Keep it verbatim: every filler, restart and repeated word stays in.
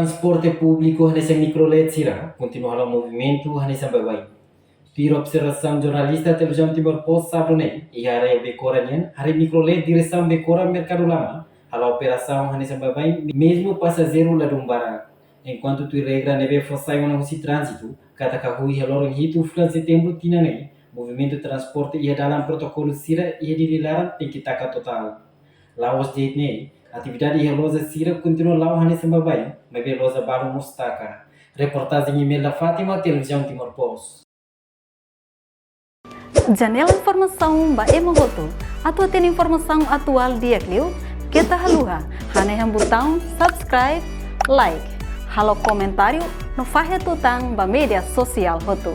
Transporte públiku hanesan mikrolet sira kontinua halo movimentu hanesan baibain. Tuir observasaun jornalista Televizaun Timor Post sábadu ne'e, iha área Becora nian, haree mikrolet diresaun Becora Merkadu Lama halo operasaun hanesan baibain, mezmu pasajeiru ladún barak. Enkuantu tuir regra ne'ebé fó sai ona husi tránzitu, katak hahú iha loron hitu fulan Setembru tinan ne'e, movimentu transporte iha dalan protokolu sira iha Dili laran tenke taka totál. La'ós de'it ne'e, atividade iha loja sira kontinua la'o hanesan baibain, maibé loja balu mós taka. Reportajen Imelda Fátima, Televizaun Timor Post. Janela informasaun ba ema hotu. Atu hatene informasaun atuál di'ak liu, keta haluha hanehan butaun subscribe, like, halo komentáriu no fahe tutan ba média sosiál hotu.